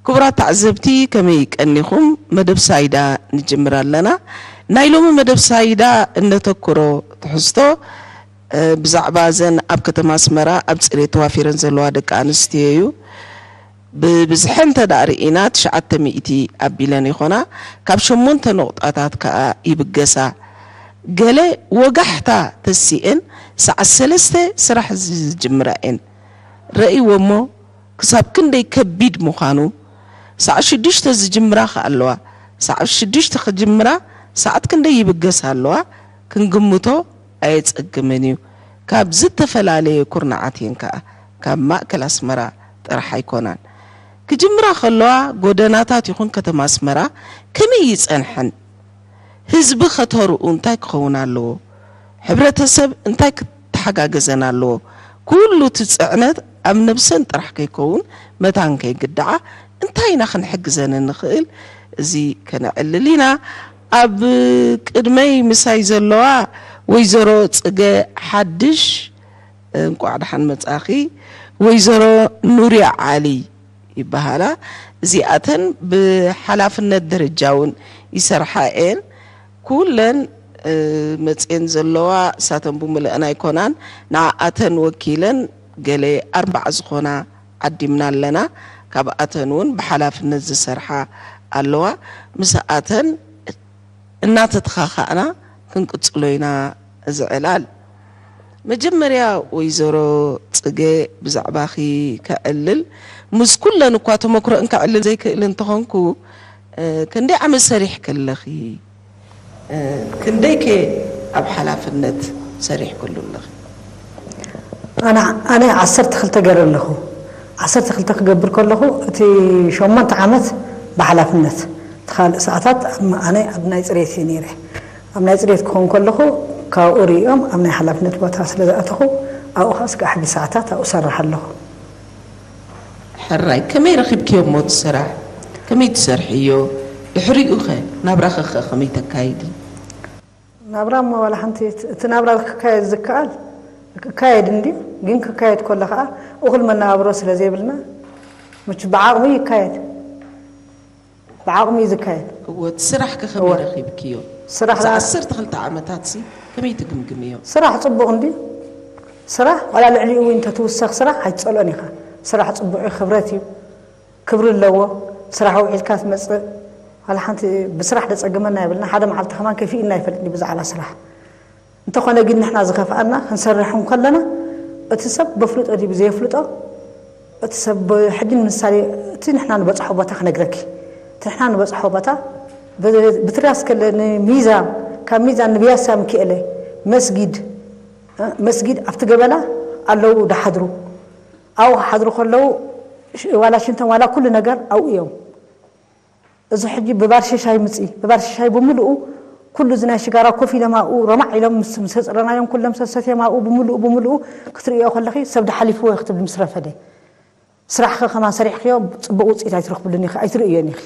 ክቡራት ተዓዘብቲ፣ ከመይ ቀኒኹም? መደብ ሳይዳ ንጅምር ኣለና። ናይ ሎሚ መደብ ሳይዳ እነተኩሮ ትሕዝቶ፣ እ፣ ብዛዕባ እዘን ኣብ ከተማ ኣስመራ ኣብ ጽሬት ተዋፊረን ዘለዋ ደቂ ኣንስትዮ እዩ። ብብዝሐ እንተ ደኣ ርኢና፣ ትሽዓተ ሚእቲ ኣቢለን ይኾና። ካብ ሸሞንተ ነቑጣታት ከኣ ይብገሳ። ገለ ወጋሕታ ተሲኤን ሰዓት ሰለስተ ስራሕ ዝጅምራ እየን። ረእይዎ እሞ፣ ክሳብ ክንደይ ከቢድ ምዃኑ። ሰዓት ሽዱሽተ ዝጅምራ ከኣ ኣለዋ። ሰዓት ሽዱሽተ ክጅምራ ሰዓት ክንደይ ይብገሳ ኣለዋ፣ ክንግምቶ ኣየጸግምን እዩ። ካብ ዝተፈላለየ ኩርናዓት እየን ከኣ፣ ካብ ማእከል ኣስመራ ጥራሕ ኣይኮናን። ክጅምራ ከለዋ፣ ጎደናታት ይኹን ከተማ ኣስመራ ከመይ ይጸንሐን? ህዝቢ ኸተርኡ እንታይ ክኸውን ኣለዎ? ሕብረተሰብ እንታይ ክተሓጋገዘን ኣለዎ? ኩሉ እቲ ጽዕነት ኣብ ነብሰን ጥራሕ ከይከውን፣ መታን ከይግድዓ፣ እንታይ ኢና ክንሕግዘን እንኽእል? እዚ ከነዕልል ኢና። ኣብ ቅድመይ ምሳይ ዘለዋ ወይዘሮ ጽገ ሓድሽ፣ እንቋዕ ደሓን መጻኺ። ወይዘሮ ኑርያ ዓሊ ይበሃላ። እዚኣተን ብሓላፍነት ደረጃ እውን ይሰርሓ እየን። ኩለን፣ እ፣ መጽየን ዘለዋ እሳተን ብምልአን ኣይኮናን። ንዓኣተን ወኪለን ገለ ኣርባዓ ዝኾና ዓዲምና ኣለና። ካብኣተን እውን ብሓላፍነት ዝሰርሓ ኣለዋ። ምስኣተን እናተተኻኻእና ክንቅጽሎ ኢና እዚ ዕላል። መጀመርያ ወይዘሮ ጽገ፣ ብዛዕባኺ ከዕልል፣ ምስ ኩለን እኳ ተመክሮእን ከዕልል ዘይክእል እንተኾንኩ፣ እ፣ ክንደይ ዓመት ሰሪሕኪ ኣለኺ? እ፣ ክንደይከ ኣብ ሓላፍነት ሰሪሕክሉ ኣለኺ? ኣነ፣ ኣነ ዓሰርተ ክልተ ገይረ ኣለኹ። ዓሰርተ ክልተ ክገብር ከለኹ፣ እቲ ሸሞንተ ዓመት ብሓላፍነት፣ እቲ ካልእ ሰዓታት ኣብ፣ ኣነ ኣብ ናይ ጽሬት እየ ነይረ። ኣብ ናይ ጽሬት ክኾን ከለኹ፣ ካብኡ ርእዮም ኣብ ናይ ሓላፍነት ቦታ ስለ ዝኣተኹ፣ ኣብኡ ኸኣ ስጋዕ ሕጂ ሰዓታት ኣብኡ እሰርሕ ኣለኹ። ሕራይ፣ ከመይ ረኺብክዮ እሞ እቲ ስራሕ? ከመይ ትሰርሕዮ? ድሕሪኡ ኸ ናብራኺ ኸ ከመይ ተካይዲ? ናብራ እሞ ዋላ ሓንቲ፣ እቲ፣ እቲ ናብራ ክካየድ ዝከኣል፣ ክካየድ እንድዩ፣ ግን ክካየድ ከሎ ኸኣ እኹል መነባብሮ ስለ ዘይብልና፣ መች ብዓቕሙ ይካየድ። ብዓቕሙ እዩ ዝካየድ። እወ፣ እቲ ስራሕ ከ ከመይ እወ። ረኺብክዮ? ስራሕ እዚ ላ- ዓሰርተ ክልተ ዓመታትሲ ከመይ ትግምግምዮ? ስራሕ ጽቡቕ እንድዩ። ስራሕ ዋላ ልዕሊኡ እውን እንተትውሰኽ ስራሕ ኣይትጸልኦን ኢኻ። ስራሕ ጽቡቕ እዩ፣ ክብረት እዩ። ክብሪ ኣለዎ። ስራሕ ውዒልካ ትመጽእ። ዋላ ሓንቲ ብስራሕ ደጸግመና የብልና። ሓደ መዓልቲ ከማን ከፊእና ኣይፈልጥን እዩ ብዛዕባ ስራሕ። እንተኾነ ግን ንሕና ዝኸፍኣና ክንሰርሕ እንከለና፣ እቲ ሰብ በፍልጦ ድዩ ብዘየፍልጦ፣ እቲ ሰብ ሕጂ ንምሳሌ፣ እቲ ንሕና ንበጽሖ ቦታ ክነግረኪ። እቲ ንሕና ንበጽሖ ቦታ፣ ብ-፣ ብትራስ ከለ ንሚዛን፣ ካብ ሚዛን ንብያሳ ሚካኤለ መስጊድ፣ እ፣ መስጊድ ኣብቲ ገበላ ኣለዉ ድሓድሩ። ኣብኡ ክሓድሩ ከለዉ፣ ሽ-፣ ዋላ ሽንቶም ዋላ ኩሉ ነገር ኣብኡ እዮም። እዚ ሕጂ ብባር ሽሻይ ምጺ፣ ብባር ሽሻይ ብምልኡ ኩሉ እዚ ናይ ሽጋራ ኮፍ ኢሎም ኣብኡ ረማዕ ኢሎም ምስ፣ ምስ ኣጽረናዮም ኩሎም ሰሰትዮም ኣብኡ ብምልኡ፣ ብምልኡ ክትርእዮ ከለኺ ሰብ ድሓሊፍዎ እዩ ክትብል ምስ ረፈደ። ስራሕኺ ከማን ሰሪሕክዮ ጽቡቕ ውጽኢት ኣይትረኽብሉን ኢኺ፣ ኣይትርእዮን ኢኺ።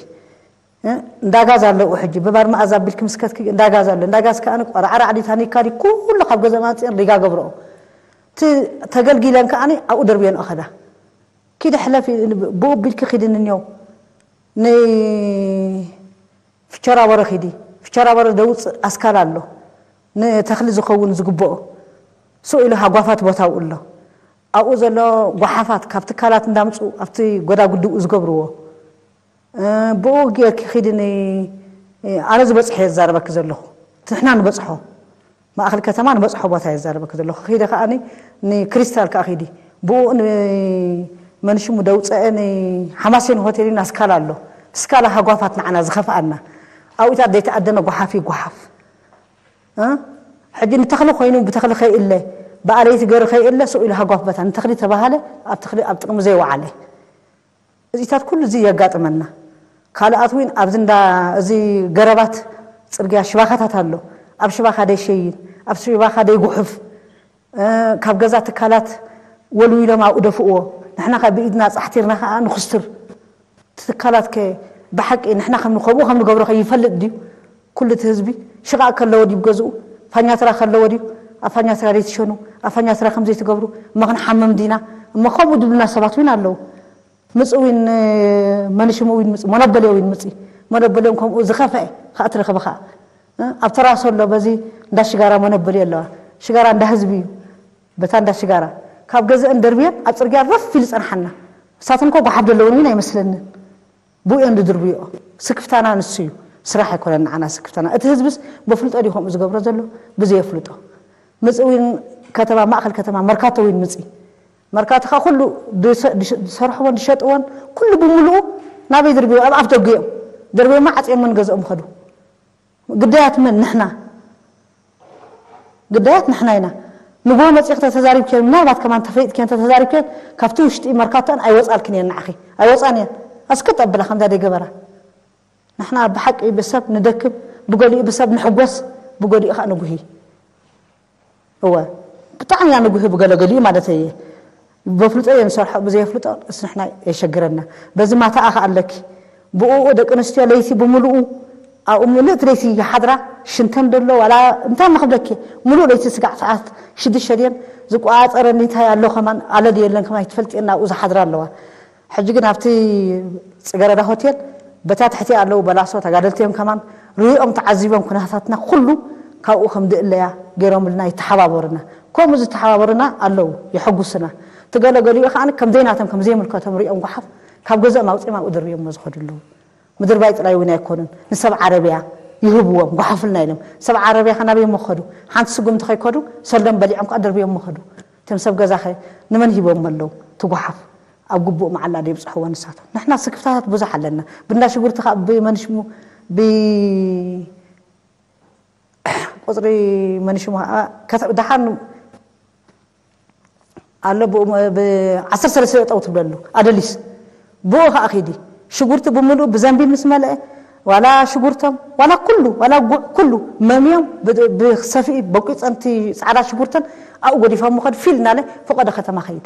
እ? እንዳ ጋዝ ኣለዉ ሕጂ፣ ብባር መኣዝ ኣቢልኪ ምስ ከድኪ እንዳ ጋዝ ኣሎ። እንዳ ጋዝ ከኣ ቋራዕራዕ ድዩ ታኒካ ድዩ ኩሉ ካብ ገዛ ማጽኤን ሪጋ ገብርኦ። እቲ ተገልጊለን ከኣ ኣብኡ ደርብየን እኸዳ። ኪዲ ሕለፊ፣ ብኡ ኣቢልኪ ኪዲ ንንየው። ንፍቸራ በረ ኪዲ። ፍቸራ በረ ደውፅእ ኣስካል ኣሎ። ንተኽሊ ዝኸውን ዝግብኦ። ስኡ ኢሉ ሃጓፋት ቦታ ኣብኡ ኣሎ። ኣብኡ ዘሎ ጓሓፋት ካብ ትካላት እንዳምፁ ኣብቲ ጎዳጉዲ ዝገብርዎ። እ፣ ብኡ ጌርኪ ኪዲ ን-፣ ኣነ ዝበፅሐ እየ ዝዛረበኪ ዘለኹ። ንሕና ንበፅሖ። ማእኸል ከተማ ንበፅሖ ቦታ እየ ዝዛረበኪ ዘለኹ። ኪደ ከኣ ንክሪስታል ከኣ ኪዲ። ብኡ ን-፣ መን ሽሙ ደውፀአ ንሓማሴን ሆቴል ኢልና ስካላ ኣሎ። ስካላ ሃጓፋት ንዓና ዝኸፍኣና። ኣብኡታት ዘይተኣደነ ጓሓፍ ይጓሓፍ። እ? ሕጂ ንተኽሊ ኮይኑ ብተኽሊ ከይእለ፣ ብኣለይቲ ገይሩ ከይእለ፣ ስኡ ኢሉ ሃጓፍ ቦታ ንተኽሊ ተባሃለ፣ ኣብ ተኽሊ ኣብ ጥቕሚ ዘይወዓለ። እዚታት ኩሉ እዚ የጋጥመና። ካልኣት እውን ኣብዚ እንዳ፣ እዚ ገረባት ጽርግያ ሽባኻታት ኣሎ። ኣብ ሽባኻ ደይሸይን፣ ኣብ ሽባኻ ደይጉሕፍ፣ እ፣ ካብ ገዛ ትካላት ወልዊሎም ኣብኡ ደፍእዎ። ንሕና ከ ብኢድና ጻሕቲርና ከኣ ንኹስትር። እቲ ትካላት ከ ብሓቂ ንሕና ከም፣ ከምኡ ከም ንገብሮ ከ ይፈልጥ ድዩ? ኩሉ እቲ ህዝቢ ሽቓቕ ከለዎ ድዩ ገዝኡ? ፋኛትራ ከለዎ ድዩ? ኣብ ፋኛትራ ደይትሸኑ? ኣብ ፋኛትራ ከም ዘይትገብሩ? እሞ ክንሓምም ዲና? እሞ ከምኡ ድብሉና ሰባት እውን ኣለዉ። ምጽእ ዊን፣ መንሽሙ ዊን ምጽእ፣ ሞኖበልዮ ዊን ምጽእ። ሞኖበልዮም ከምኡ ዝኸፍአ ከኣ ትረኽቢ ከኣ። እ? ኣብ ተራሶ ኣሎ፣ በዚ እንዳ ሽጋራ ሞኖበልዮ ኣለዋ። ሽጋራ እንዳ ህዝቢ እዩ። በታ እንዳ ሽጋራ። ካብ ገዝአን ደርብየን ኣብ ጽርግያ ረፍ ኢሉ ጸንሓና። ንሳተን እኮ ጓሓፍ ዘለወን እውን ኣይመስለንን። ብኡ እየን ዝድርብዮ። ስክፍታና ንሱ እዩ። ስራሕ ኣይኮነን ንዓና ስክፍታና። እቲ ህዝብስ በፍልጦ ድዩ ከምኡ ዝገብሮ ዘሎ? ብዘየፍልጦ። ምጽእ ዊን ከተማ፣ ማእከል ከተማ፣ መርካቶ ዊን ምጽእ። መርካቶ ኸኣ ኩሉ ድሰ-፣ ድሽ-፣ ድሰርሕዎን ድሸጥዎን ኩሉ ብምሉኡ ናበይ ድርብዮ? ኣብ ኣፍ ደጉ እዮም። ደርብዮማ ዓጽዮምን ገዝኦም ኸዱ። ግዳያት መን? ንሕና። ግዳያት ንሕና ኢና። ንጎ መጺኽ ተተዛሪብክን፣ ምናልባት ከማን ተፈሊጥክን ተተዛሪብክን፣ ካብቲ ውሽጢ መርካቶን ኣይወጻልክን እየን ንዓኺ። ኣይወጻን እየን። ኣስከ ጠብላ ከምዛ ደይ ገበራ። ንሕና ብሓቂ ብሰብ ንደክም፣ ብገሊኡ ብሰብ ንሕጎስ፣ ብገሊኡ ኸኣ ንጉሂ። እወ፣ ብጣዕሚ ኢና ንጉሂ ብገለገሊኡ ማለት እየ። በፍልጦ እየ ንሰርሖ፣ ብዘየፍልጦ እስ ንሕና የሸግረና። በዚ ማታ ኣኸ ኣለኪ። ብኡ ደቂ ኣንስትዮ ለይቲ ብምሉኡ ኣብኡ ምልእቲ ለይቲ ይሓድራ፣ ሽንተን ደሎ ዋላ እንታይ መኽብለኪ፣ ምሉእ ለይቲ ስጋዕ ሰዓት ሽዱሽተ ድየን ዝቆጻጸረኒ እንታይ ኣሎ ከማን ኣለ ድየለን ከማን ኣይትፈልጥየን ኣብኡ ዝሓድራ ኣለዋ። ሕጂ ግን ኣብቲ ጽገረዳ ሆቴል በታ ትሕቲ ኣለዉ በላሶ ተጋደልቲ እዮም ከማን ሪኦም ተዓዚቦም ኩነታትና ኩሉ ካብኡ ከም ድእለያ ገይሮምልና ይተሓባበሩና። ከምኡ ዝተሓባበሩና ኣለዉ የሐጉስና። ትገለገሊኡ ከኣ ከም ዘይናቶም ከም ዘይምልከቶም ሪኦም ጓሓፍ ካብ ገዝኦም ኣውጺኦም ኣብኡ ደርብዮሞ ዝኸዱ ኣለዉ። ምድር ባይ ጥራይ እውን ኣይኮኑን። ንሰብ ዓረብያ ይህብዎም፣ ጓሓፉልና ኢሎም። ሰብ ዓረብያ ከ ናበይ እሞ ክኸዱ? ሓንቲ ስጉምቲ ከይከዱ ሰሎም በሊዖም ከኣ ደርብዮም እሞ ኸዱ። እቶም ሰብ ገዛ ኸ ንመን ሂቦም ኣለዉ? እቲ ጓሓፍ ኣብ ግቡእ መዓላ ዶ ይብጽሕዎ ንሳቶም? ንሕና ስክፍታታት ብዙሕ ኣለና። ብእንዳ ሽጉርቲ ከኣ ብመንሽሙ፣ ብ-፣ ቁጽሪ መንሽሙ ከኣ ከተ-፣ ደሓን ኣሎ፣ ብኡ፣ ብ-፣ ዓሰርተ ሰለስተ ጠጠው ትብለሉ ኣደሊስ። ብኡ ከኣ ኺዲ። ሽጉርቲ ብምሉኡ ብዘንቢል ምስ መልአ፣ ዋላ ሽጉርቶም፣ ዋላ ኩሉ፣ ዋላ ጉዕ፣ ኩሉ መምዮም ብ-፣ ብሰፍኢ በቂጸን እቲ ጻዕዳ ሽጉርተን ኣብኡ ገዲፎም ምኸድ ፊል እናለ ፈቐዶ ከተማ ኸይድ።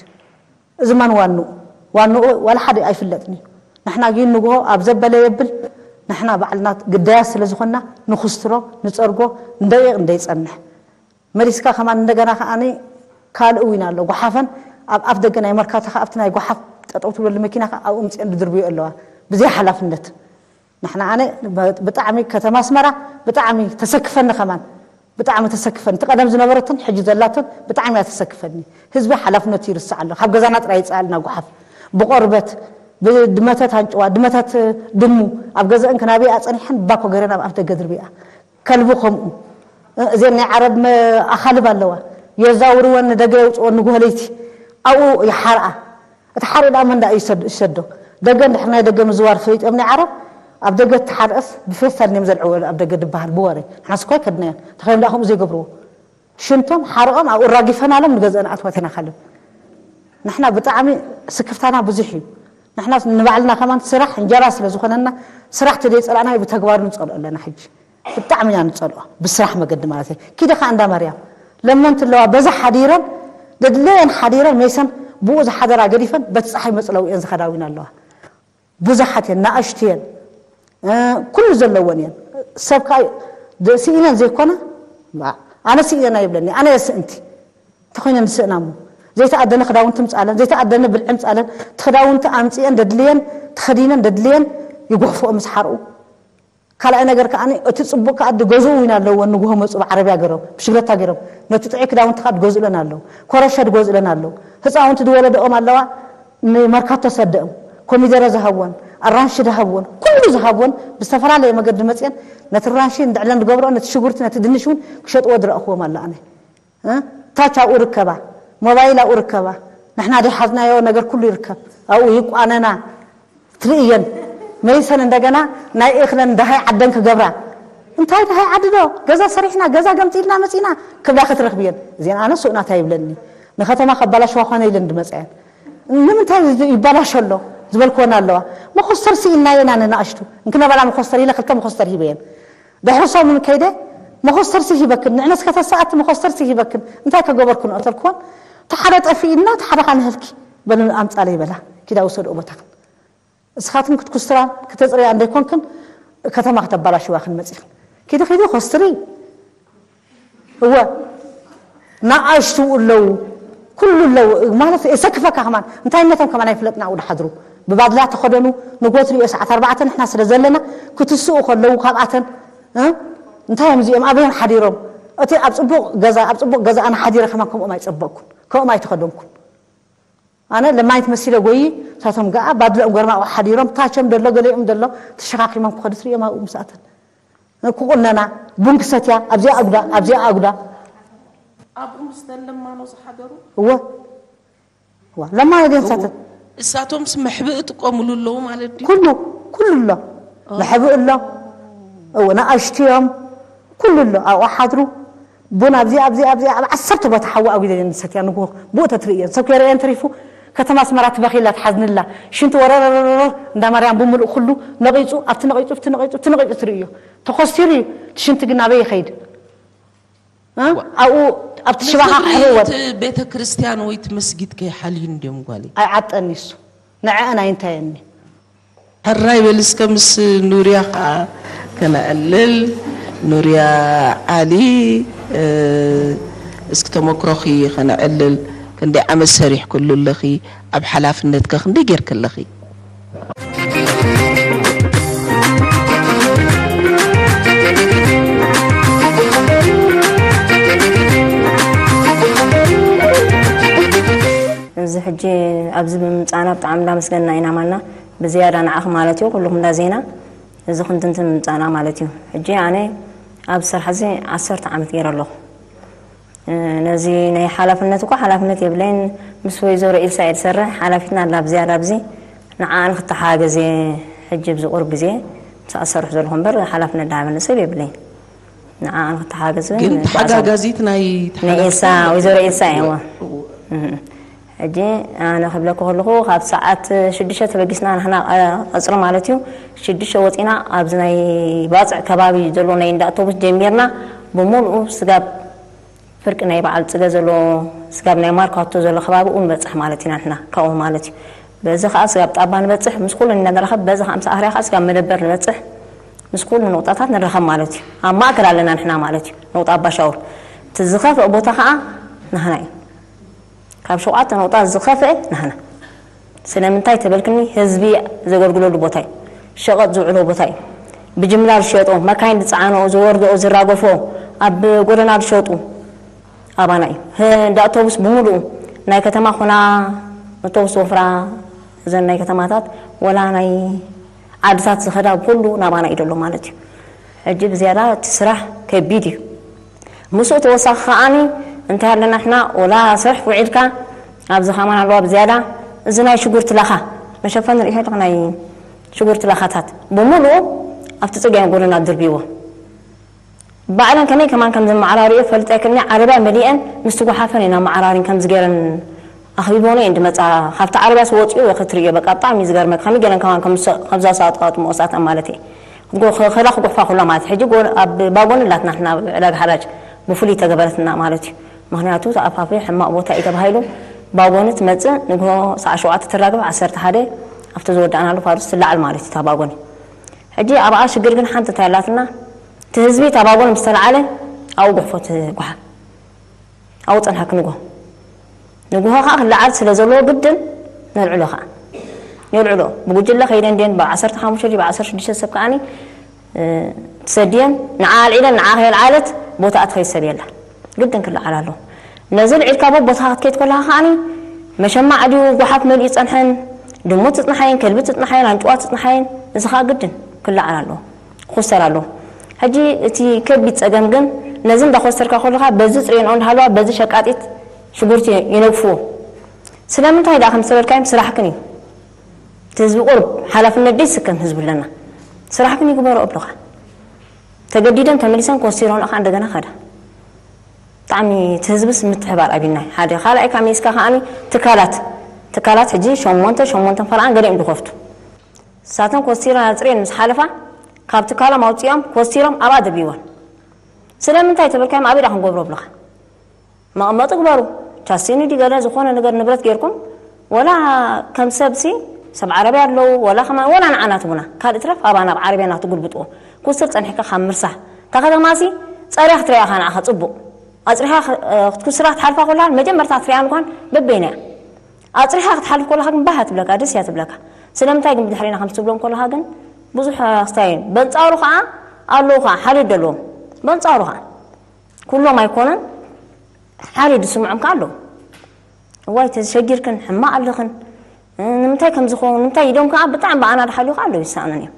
እዚ ማን ዋንኡ? ዋንኡ ዋላ ሓደ ኣይፍለጥን እዩ። ንሕና ግን ንግሆ ኣብ ዘበለ የብል፣ ንሕና ባዕልና ግዳያት ስለ ዝኾንና ንኹስትሮ፣ ንጸርጎ፣ ንደቂቕ እንደይጸንሕ። መሊስካ ከማን እንደገና ከኣ ካልእ እውን ኣሎ። ጓሓፈን ኣብ ኣፍ ደገ ናይ መርካቶ ከኣ ኣብቲ ናይ ጓሓፍ ጠጠው ትብለሉ መኪና ከኣ ኣብኡ ምጽአን ዝድርብዩ ኣለዋ። ብዘይ ሓላፍነት። ንሕና ኣነ ብ-፣ ብጣዕሚ ከተማ ኣስመራ ብጣዕሚ ተሰክፈኒ ከማን። ብጣዕሚ ተሰክፈኒ። እቲ ቀደም ዝነበረትን ሕጂ ዘላትን ብጣዕሚ እያ ተሰክፈኒ። ህዝቢ ሓላፍነቱ ይርስዕ ኣሎ። ካብ ገዛና ጥራይ ይጽኣልና ጓሓፍ። ብቆርበት፣ ብድመታት ኣንጭዋ፣ ድመታት ድሙ፣ ኣብ ገዛእን ክናበይ ኣጸኒሐን ባኮ ገረን ኣብ ኣፍ ደገ ድርቢኣ። ከልቢ ከምኡ። እ-፣ እዘን ናይ ዓረብ መ-፣ ኣኻልብ ኣለዋ። የዛውርወን ንደገ የውጽወን ንግሆ ለይቲ። ኣብኡ ይሓርኣ። እቲ ሓሪእ ደኣ መን ደኣ እዩ ዝሰድ-፣ ዝሰዶ? ደገ እንድሕር ናይ ደገ ምዝዋር ፈሊጦም ናይ ዓረብ፣ ኣብ ደገ እትሓርአስ ብፌስታል እዮም ዘልዕዎ ኣብ ደገ ድበሃል ብወረ። ንሕናስ እኮ ኣይከድናዮን። ተኸይም ደኣ ከምኡ ዘይገብርዎ። ሽንቶም ሓርኦም ኣብኡ ራጊፈናሎም ንገዝአን ኣትዋ ተናኻልብ። ንሕና ብጣዕሚ ስክፍታና ብዙሕ እዩ። ንሕናስ ንባዕልና ከማን ስራሕ እንጀራ ስለ ዝኾነና፣ ስራሕ ተዘይጸላእናዮ ብተግባር ንጸልኦ ኣለና ሕጂ። ብጣዕሚ ኢና ንጸልኦ፣ ብስራሕ መገዲ ማለት እየ። ኪዲ ኸኣ እንዳ ማርያም ለመንቲ ኣለዋ፣ በዛ ሓዲረን፣ ደድለየን ሓዲረን፣ መይሰን ብኡ ዝሓደራ ገዲፈን፣ በቲ ጸሓይ መጽለዊ እየን ዝኸዳ እውን ኣለዋ። ብዙሓት እየን፣ ንኣሽቱ እየን፣ እ፣ ኩሉ ዘለወን እየን። ሰብ ከኣ ደ-፣ ስኢነን ዘይኮና፣ ባ-፣ ኣነ ስኢነን ኣይብለኒ፣ ኣነ እየ ስእንቲ። እንተኾይነ ንስእና እሞ፣ ዘይተኣደነ ክዳውንቲ ምጻለን፣ ዘይተኣደነ ብልዒ ምጻለን፣ እቲ ክዳውንቲ ኣምጺኤን ደድልየን፣ ተኸዲነን ደድልየን ይጉሕፍኦ ምስ ሓርኡ። ካልኣይ ነገር ከኣ እቲ ጽቡቕ ከኣ ድገዝኡ እውን ኣለዎ። ንግሆ መጹ ብዓረብያ ገይሮም፣ ብሽግለታ ገይሮም፣ ነቲ ጥዑይ ክዳውንቲ ከኣ ድገዝኡለን ኣለዉ። ኮረሸ ድገዝኡለን ኣለዉ። ህጻውንቲ ድወለደኦም ኣለዋ፣ ንመርካቶ ሰደኦም። ኮሚደረ ዝሃብወን፣ ኣራንሺ ዝሃብወን፣ ኩሉ ዝሃብወን ብዝተፈላለየ መገዲ መጽየን ነቲ ኣራንሺ እንድዕለን ድገብርኦ፣ ነቲ ሽጉርቲ፣ ነቲ ድንሽ እውን ክሸጥዎ ድረእኽዎም ኣሎ ኣነ። እ? ታች ኣብኡ ርከባ፣ ሞባይል ኣብኡ ርከባ። ንሕና ዘይሓዝናዮ ነገር ኩሉ ይርከብ። ኣብኡ ይቋነና። ትርእየን። መይሰን እንደገና ናይ እኽለን ደሃይ ዓደን ክገብራ። እንታይ ደሃይ ዓዲ ዶ? ገዛ ሰሪሕና፣ ገዛ ገምጢልና መጺና ክብላ ክትረኽብየን። እዚአን ኣነ ሱእ ናታ ይብለኒ። ንከተማ ከባላሽዋ ኮነ ኢለን ድመጻየን። ንምንታይ እዚ ይባላሾ ኣሎ ዝበልክወን ኣለዋ። መኾስተር ስኢልና የና ንንኣሽቱ። እንክነበላ መኾስተር ኢለ ክልተ መኾስተር ሂበየን። ድሕሪ ሰሙን ከይደ መኾስተር ሲ ሂበክን፣ ንዕነስ ከተሰኣቲ መኾስተር ሲ ሂበክን፣ እንታይ ከገበርኩ ንቐተልክወን? እቲ ሓደ ጠፊእና፣ እቲ ሓደ ኸኣ ንህልኪ በሉ ኣምጻለይ በላ። ኪዳ ውሰድኦ ቦታኽን። እስኻትክን ክትኩስትራ፣ ክተጽርያ እንደይኮንክን፣ ከተማ ክተባላሽዋ ክንመጽ ኢኽን። ኪዲ ኪዲ ኮስትሪ። እወ። ንኣሽቱ ኣለዉ። ኩሉ ኣለዉ። ማለት የሰክፈካ ከማን። እንታይነቶም ከማን ኣይፍለጥና ኣብኡ ድሓድሩ። ብባድላ ተኸደኑ። ንጎ ትርእዮ ሰዓት ኣርባዕተ ንሕና ስለ ዘለና ክትስኡ ከለዉ ካብኣተን፣ እ? እንታይ እዮም እዚኦም ኣበዮም ሓዲሮም? እቲ ኣብ ጽቡቕ ገዛ ኣብ ጽቡቕ ገዛ ኣነ ሓዲረ ከማን ከምኦም ኣይጸበቕኩን፣ ከምኦም ኣይተኸደንኩን። ኣነ ለማይት መሲለ ጎይ ሳቶም ገኣ ባድለኦም ገርማቑ ሓዲሮም ታቸም ደሎ ገሊኦም ደሎ ተሸካኪሞም ክኸዱ ትርእዮም ኣብኡ ምስኣተን ክቁነና ቡን ክሰትያ ኣብዚኣ ኣጉዳ ኣብዚኣ ኣጉዳ ኣብኡ ምስ ተለማኖ ዝሓደሩ እወ እዋ ለማኖ ደንሳተን እሳቶምስ መሕብእ ጥቀሙሉ ኣለዉ ማለት ድዩ? ኩሉ ኩሉ ኣሎ መሕብእ ኣሎ እወ ንኣሽትዮም ኩሉ ኣሎ ኣብኡ ሓድሩ ቡን ኣብዚ ኣብዚ ኣብዚ ኣብ ዓሰርተ ቦታ ሓዊ ኣጉደ እየን ዝሰትያ ንግሆ ብኡ ተትርእየን ሰብ ከይርእየን ተሪፉ ከተማ ኣስመራ ትበኺላ ትሓዝንላ ሽንቲ ወረረረረር እንዳ ማርያም ብምሉእ ኩሉ ነቒጹ ኣብቲ ነቒጹ ኣብቲ ነቒጹ ኣብቲ ነቒጹ ትርእዮ ተኾስቲሩ እዩ እቲ ሽንቲ ግን ናበይ ይኸይድ ኣብኡ ኣብቲ ሽባኻ ክሕርወን ቤተ ክርስቲያን ወይ እቲ መስጊድ ከይሓልዩ እንድዮም ጓለይ ኣይዓጠን ይሱ ንዐአን ኣይንታየኒ ሕራይ በል እስከ ምስ ኑርያ ከዓ ከነዕልል። ኑርያ ዓሊ፣ እስኪ ተመክሮኺ ከነዕልል። ክንደይ ዓመት ሰሪሕክሉ ኣለኺ? ኣብ ሓላፍነትከ ክንደይ ጌርኪ ኣለኺ? እዚ ሕጂ ኣብዚ ብምምፃእና ብጣዕሚ እንዳመስገንና ኢና ማና። ብዝያዳ ንዓኺ ማለት እዩ ኩልኹም እንዳ ዜና እዚ ክንትንትን ምምፃእና ማለት እዩ። ሕጂ ኣነ ኣብ ስራሕ እዚ ዓሰርተ ዓመት ገይረ ኣለኹ። ነዚ ናይ ሓላፍነት እኳ ሓላፍነት የብለይን። ምስ ወይዘሮ ኢልሳ እየ ዝሰርሕ። ሓላፊትና ኣላ ብዝያዳ ኣብዚ ንዓኣ ንክተሓጋገዝ እየ ሕጂ ኣብዚ ቁሩብ ግዜ ምስኣ ዝሰርሕ ዘለኹ እምበር ሓላፍነት ዝሃበኒ ሰብ የብለይን። ንዓኣ ንክተሓጋገዝ ግን ተሓጋጋዚት ናይ ናይ ኤልሳ ወይዘሮ ኤልሳ እየዋ። ሕጂ ኣነ ክብለኪ ከለኹ ካብ ሰዓት ሽዱሽተ ተበጊስና ንሕና ቀፅሪ ማለት እዩ ሽዱሽተ ወፂና ኣብዚ ናይ ባፅዕ ከባቢ ዘሎ ናይ እንዳ ኣውቶቡስ ጀሚርና ብምሉኡ ስጋብ ፍርቂ ናይ በዓል ፅገ ዘሎ ስጋብ ናይ ማርካቶ ዘሎ ከባቢ ኡ ንበፅሕ ማለት ኢና ንሕና ካብኡ ማለት እዩ በዚ ከዓ ስጋብ ጣባ ንበፅሕ ምስ ኩሉ እናተረኸብ በዚ ከዓ ምስ ኣህርያ ከዓ ስጋብ መደበር ንበፅሕ ምስ ኩሉ ነቑጣታት ንረኸብ ማለት እዩ ኣብ ማእከል ኣለና ንሕና ማለት እዩ ነቑጣ ኣባሻውር እቲ ዝኸፍእ ቦታ ከዓ ናህና እዩ ካብ ሸውዓተ ነቑጣ ዝኸፍአ ናህና ስለምንታይ ተበልክኒ ህዝቢ ዘገልግለሉ ቦታ እዩ ሸቐጥ ዝውዕሎ ቦታ እዩ ብጅምላ ዝሸጦ መካይን ዝፀዓነኦ ዝወርደኦ ዝራገፎ ኣብ ጎደና ዝሸጡ ኣባና እዩ እንዳ ኣውቶቡስ ብምሉኡ ናይ ከተማ ኮና ኣውቶቡስ ወፍራ እዘን ናይ ከተማታት ወላ ናይ ዓድታት ዝኸዳ ኩሉ ናባና እዩ ዘሎ ማለት እዩ ሕጂ ብዝያዳ እቲ ስራሕ ከቢድ እዩ ምስኡ ተወሳኺ ከዓኒ እንታይ ኣለና ሕና ወላ ስራሕ ውዒልካ ኣብዚ ከማን ኣለዋ ብዝያዳ እዚ ናይ ሽጉርቲ ላኻ መሸፈኒ ሪኢኻ ኣለኻ ናይ ሽጉርቲ ላኻታት ብምሉኡ ኣብቲ ፅርግያ ጎደና ድርብይዎ ባዕለን ከመይ ከማን ከም ዘመዓራርዮ ፈልጠ ክኒ ዓረብያ መሊአን ምስቲ ጎሓፈን ኢና መዓራሪን ከምዚ ገይረን ኣኽቢቦን እየን ድመፃ ካብቲ ዓረብያ ስወፅኡ ክትርእዮ በቃ ብጣዕሚ እዩ ዝገርመክ ከመይ ገይረን ከማን ከምዛ ሰኣጥቃጥሞ እሳተን ማለት እየ ከላ ክጉሕፋ ኩላ ማለት ሕጂ ኣብ ባጎኒ ኣላትና ሕና ዕዳጋ ሓራጅ ብፍሉይ ተገበረትና ማለት እዩ ምክንያቱ ተኣፋፊ ሕማቕ ቦታ እዩ ተባሂሉ ባጎኒ ትመፅእ ንግሆ ሰዓ ሸውዓተ ትራገብ ዓሰርተ ሓደ ኣብቲ ዝወዳእናሉ ፋዱስ ትለዓል ማለት እዩ እታ ባጎኒ ሕጂ ኣብኣ ሽግር ግን ሓንቲ እንታይ ኣላትና እቲ ህዝቢ እታ ባጎኒ ምስ ተለዓለ ኣብኡ ጉሕፎ እቲ ጓሓፍ ኣብኡ ፀንሓ ክንጎ ንጉሆ ከዓ ክለዓል ስለ ዘለዎ ግድን ነልዕሎ ከዓ የልዕሎ ብጉጅለ ከይደ እንድን ብ15 ብ16 ሰብ ከዓኒ ትሰድየን ንዓ ኣልዒለን ንዓ ከየልዓለት ቦታ ኣትኸይ ሰብ የላ ግድን ክለዓል ኣለዎ ነዚ ልዒልካ ብ ቦታ ክትከይድ ከለካ ከዓኒ መሸማዕ ድዩ ጓሓፍ መሊኡ ፀንሐን ድሙ ትፅንሓየን ከልቢ ትፅንሓየን ኣንጭዋ ትፅንሓየን እዚ ከዓ ግድን ክለዓል ኣለዎ ክኹሰር ኣለዎ። ሕጂ እቲ ከቢድ ጸገም ግን ነዚ እንዳኾስተርካ ከለኻ በዚ ጽሬንኦ እንዳሃለዋ በዚ ሸቃጢት ሽጉርቲ ይነግፍዎ። ስለምንታይ ደኣ ከም ዝተበልካዮም ስራሕክን እዩ። እቲ ህዝቢ ቁሩብ ሓላፍነት ደይስከም ህዝቢ ኣለና። ስራሕክን እዩ ግበሮ እብሉኻ። ተገዲደን ተመሊሰን ኮስቲረንኦ ከዓ እንደገና ከዳ። ብጣዕሚ እቲ ህዝብስ ምትሕባር ኣቢልና ሓደ ካልኣይ ካብ ሜስካ ከዓኒ ትካላት ትካላት ሕጂ ሸሞንተ ሸሞንተ ፈርዓን ገለ እዮም ዝኸፍቱ ንሳተን ኮስቲረን ኣፅሬን ምስ ሓለፋ ካብ ትካሎም ኣውፂኦም ኮስቲሮም ኣብኣ ደርቢወን ስለምንታይ ተበልካዮም ኣበይ ዳ ክንገብሮ ብልኻ መቐመጢ ግበሩ ቻስቲኒ ዲ ገለ ዝኾነ ነገር ንብረት ጌርኩም ወላ ከም ሰብሲ ሰብ ዓረብያ ኣለዉ ወላ ከማን ወላ ንዓና ትቡና ካልእ ትረፍ ኣባና ኣብ ዓረብያና ትጉልብጥዎ ኩስር ጸኒሕካ ካብ ምርሳሕ እታ ከተማሲ ጸርያ ክትሪኣ ኢኻ ንዓኻ ጽቡቕ ኣጽሪኻ ክትኩስራ ክትሓልፋ ከለኻ መጀመርታ ክትሪኣ እንኳን በበይና እያ ኣጽሪኻ ክትሓልፍ ከለኻ ግን ባህ ትብለካ ደስ እያ ትብለካ ስለምንታይ ግን ብድሕሪና ከም ትብሎም ከለኻ ግን ብዙሕ ኣስታይ በንጻሩ ከዓ ኣለዉ ከዓ ሓልዮት ደለዎም በንጻሩ ከዓ ኩሎም ኣይኮነን ሓልዮት ዝስምዖም ከዓ ኣለዉ። እዋይ ተሸጊርክን ሕማቕ ኣለኽን ንምንታይ ከም ዝኸውን ንምንታይ ኢሎም ከዓ ብጣዕሚ ብኣና ድሓልዩ ከዓ ኣለዉ ይሰኣኑን እዮም።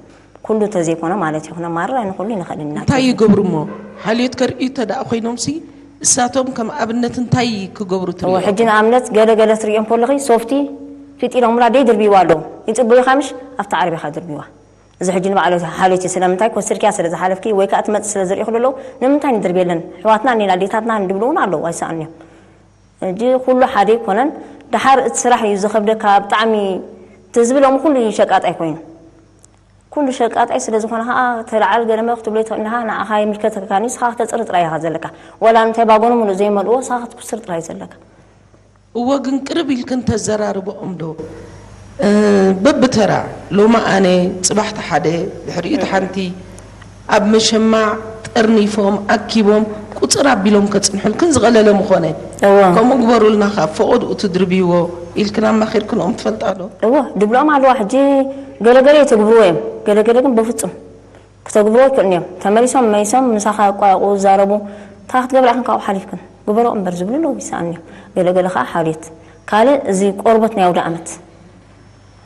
ኩሉ ተዘይኮነ ማለት እዩ ክነማርር ኣይንኽእሉ ንኽእል ኢና እንታይ ይገብሩ እሞ ሓልዮት ከርእዩ ተደኣ ኮይኖምሲ እሳቶም ከም ኣብነት እንታይ ክገብሩ ትርእዮ ሕጂ ንኣብነት ገለ ገለ ትርእዮም ከለኺ ሶፍቲ ፊጢሮምላ ደይ ድርብይዋ ኣለዉ ይፅበዩኻ ምሽ ኣብታ ዓረብ ኢኻ ድርብይዋ እዚ ሕጂ ንባዕሉ ሓልዮት እዩ ስለምንታይ ኮስትርክያ ስለ ዝሓለፍኪ ወይ ከዓ ትመፅእ ስለ ዝርእኹ ዘለዉ ንምንታይ ንድርብየለን ኣሕዋትና እኒና ኣዴታትና ንድብሉ እውን ኣለዉ ኣይሰኣኑን እዮም ሕጂ ኩሉ ሓደ ኣይኮነን ደሓር እቲ ስራሕ እዩ ዘኸብደካ ብጣዕሚ እቲ ህዝቢ ሎሚ ኩሉ እዩ ሸቃጣይ ኮይኑ ኩሉ ሸቃጣይ ስለ ዝኾነ ከዓ ተለዓል ገለመ ክትብሎ ይትኽእል ኢኻ ንዓኻ ይምልከተካን እዩ ንስኻ ክተፅሪ ጥራይ ኢኻ ዘለካ ዋላ እንታይ ባጎኑ ምሉእ ዘይመልእዎ ንስኻ ክትኩስር ጥራይ ዘለካ እወ ግን ቅርብ ኢልክን ተዘራርበኦም ዶ በብተራ ሎሚ ኣነ ፅባሕቲ ሓደ ድሕሪኡ ሓንቲ ኣብ መሸማዕ ጠርኒፎም ኣኪቦም ቁፅር ኣቢሎም ከፅንሑልክን ዝቐለለ ምኾነ ከምኡ ግበሩልና ካብ ፈቐድኡ ትድርብይዎ ኢልክን ኣማኺርክንኦም ትፈልጣ ዶ? እወ ድብልኦም ኣለዋ ሕጂ ገለገለ የተግብርዎ እዮም ገለገለ ግን በፍፁም ክተግብርዎ ኣይክእሉን እዮም ተመሊሶም መይሶም ምሳኻ ያቋያቑ ዝዛረቡ እንታይ ክትገብር ኢኽን ካብኡ ሓሊፍክን ግበሮ እምበር ዝብሉ ኣለዉ ይሰኣኑ እዮም ገለገለ ከዓ ሓልዮት ካልእ እዚ ቆርበት ናይ ኣውደ ዓመት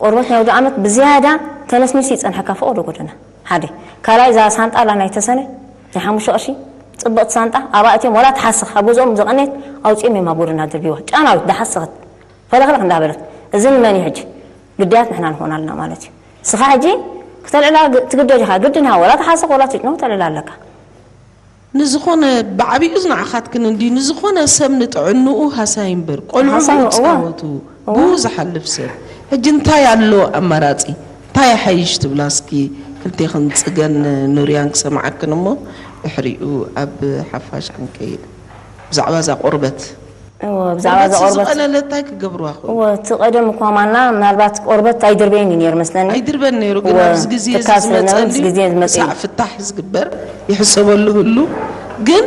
ቆርበት ናይ ኣውደ ዓመት ብዝያዳ ተነስኒሱ ይፀንሐካ ፈቐዶ ጎደና ሓደ ካልኣይ እዛ ሳንጣ ኣላ ናይ ተሰነ ናይ ሓሙሽተ ቅርሺ ፅብቕቲ ሳንጣ ኣብኣ እትዮም ዋላ ትሓስኽ ኣብ ገዝኦም ዝቐነየት ኣውፂኦም እዮም ኣብ ጎደና ድርብይዋ ጫናዊት ዳሓስኸት ፈለኽለኽ እንዳበለት እዚ ንመን እዩ ሕጂ ግዳያት ንሕና ንኾን ኣለና ማለት እዩ ስኻ ሕጂ ክተልዕላ ትግደድ ኢኻ ግድን ሃ ዋላ ትሓስኽ ዋላ ትጭኖ ክተልዕላ ኣለካ ንዝኾነ ብዓቢኡ ዝንዓኻትክን እንድዩ ንዝኾነ ሰብ ንጥዕንኡ ሃሳይ እምበር ቆልዑ ሃሳይ፣ እወ። ዝጻወቱ እወ። ብኡ ዝሓልፍ ሰብ ሕጂ እንታይ ኣሎ ኣማራጺ እንታይ ይሓይሽ ትብላ እስኪ ክልቴኽን ጽገን ኑርያን ክሰምዓክን እሞ ድሕሪኡ ኣብ ሓፋሽ ክንከይድ ብዛዕባ እዛ ቆርበት እወ ብዛዕባ እዛ ቆርበት ዝቐለለ እንታይ ክገብርዋ ክእሉ እወ እቲ ቀደም እኳ ማና ምናልባት ቆርበት ኣይድርበይን እዩ ነይሩ መስለኒ ኣይድርበን ነይሩ ግን እወ ኣብዚ ግዜ እዚ ትካል ስለ ዝመፀ ዝነበረ ምስ እንዲ ግዜ ዝመፀ እዩ። ሳዕ ፍታሕ ዝግበር ይሕሰበሉ ህሉ ግን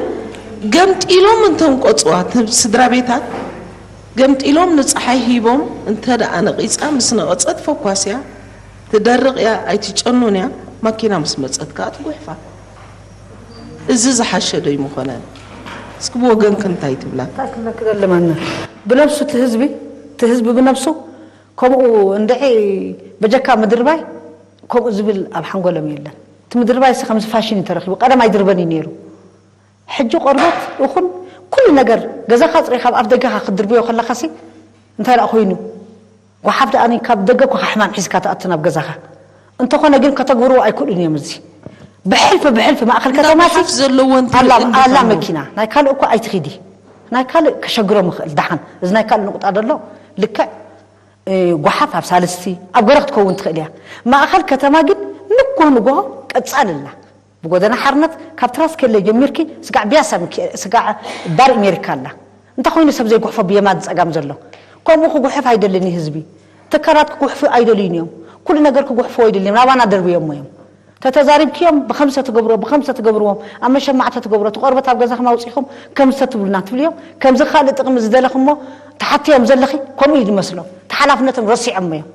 ገምጢሎም እንተንቆፅዋ እቶም ስድራ ቤታት ገምጢሎም ንፀሓይ ሂቦም እንተ ደኣ ነቒፃ ምስ ነቐፀት ፈኳስ እያ ትደርቕ እያ ኣይትጨኑን እያ ማኪና ምስ መፀት ከዓ ትጉሕፋ እዚ ዝሓሸ ዶ ይምኾነን? እስኪ ብወገንክን እንታይ ትብላ? እንታይ ክብለኪ ደሊ ማና ብነብሱ እቲ ህዝቢ እቲ ህዝቢ ብነብሱ ከምኡ እንድዒ በጀካ ምድርባይ ከምኡ ዝብል ኣብ ሓንጎሎም የለን። እቲ ምድርባይ ሲ ከምዚ ፋሽን እዩ ተረኺቡ ቀደም ኣይድርበን እዩ ነይሩ። ሕጂ ቆርበት እኹን ኩሉ ነገር ገዛኻ ኣፅሪኻ ኣብ ኣፍ ደገኻ ክትድርብዮ ከለኻሲ እንታይ ደኣ ኮይኑ? ጓሓፍ ደኣ ካብ ደገ እኮ ሕማም ሒዝካ ትኣቱ ናብ ገዛኻ። እንተኾነ ግን ከተግብርዎ ኣይክእሉን እዮም እዚ። ብሕልፊ ብሕልፊ ማእኸል ከተማ ሲ ጓሓፍ ዘለዎ እንተ ኣላ ርእዩ ኣላ እንዲኾኑ። መኪና ናይ ካልእ እኮ ኣይትኺዲ። ናይ ካልእ ከሸግሮም ይኽእል ደሓን። እዚ ናይ ካልእ ንቑጣ ደሎ ልክዕ እ፣ ጓሓፍ ኣብ ሳልስቲ ኣብ ገረኽ ትከውን ትኽእል እያ። ማእኸል ከተማ ግን ንግሆ ንግሆ ቀጻሊ ኣላ። ብጎደና ሓርነት ካብ ትራስኬለ ጀሚርኪ ስጋዕ ቢያሳ ምኪ- ስጋዕ ባር ኣሜሪካ ኣላ እንታይ ኮይኑ ሰብ ዘይጉሕፎ ብየማን ጸጋም ዘሎ ከምኡ ክጉሕፍ ኣይደልን እዩ ህዝቢ ትካላት ክጉሕፉ ኣይደልዩን እዮም ኩሉ ነገር ክጉሕፍዎ ኣይደልን እዮም ናባና ደርብዮሞ እዮም ተተዛሪብክዮም ብኸምዚ ተትገብርዎ ብኸምዚ ተትገብርዎም ኣብ መሸማዕ ተትገብርዎ እቲ ቆርበት ኣብ ገዛኹም ኣውጺኹም ከምዚ ተትብሉና ትብልዮም ከምዚ ካልእ ጥቕሚ ዝደለኽሞ ትሓትዮም ዘለኺ ከምኡ እዩ ዝመስሎም እቲ ሓላፍነቶም ረሲዖሞ እዮም